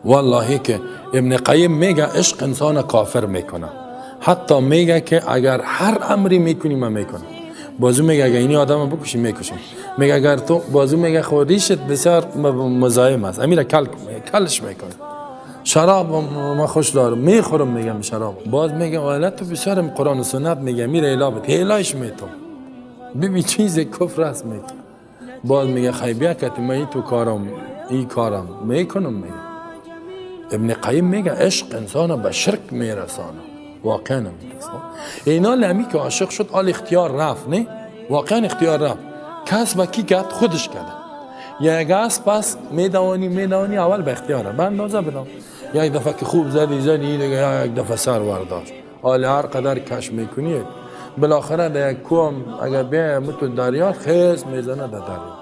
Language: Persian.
والله که ابن قیم میگه عشق انسان کافر میکنه. حتی میگه که اگر هر امری میکنی من میکنم. بازو میگه اگر اینی آدم بکشی میکشم. میگه اگر تو بازو میگه خوریشت بسیار مزاحم است، امیر کل کلش میکنه. شراب ما خوش دارم میخورم، میگم شراب. باز میگه والا تو بسیار قرآن و سنت میگه میره اله بده، الهش میتم ببین چیز کفر است میگه. باز میگه خی بیا که من تو کارم این کارم میکنم. میگه ابن قیم میگه عشق انسان به شرک میرسانه. واقعا اینا لمی که عاشق شد آل اختیار رفت، نه واقعا اختیار رفت. کس با کی کرد؟ خودش کرد. یک از پس میدوانی اول به اختیاره به اندازه بدم. یک دفعه که خوب زدی دیگه یک دفعه سر ورداشت. حال هر قدر کش میکنی بالاخره در یک کوم اگر بیای متو دریا خیز میزنه در دریا.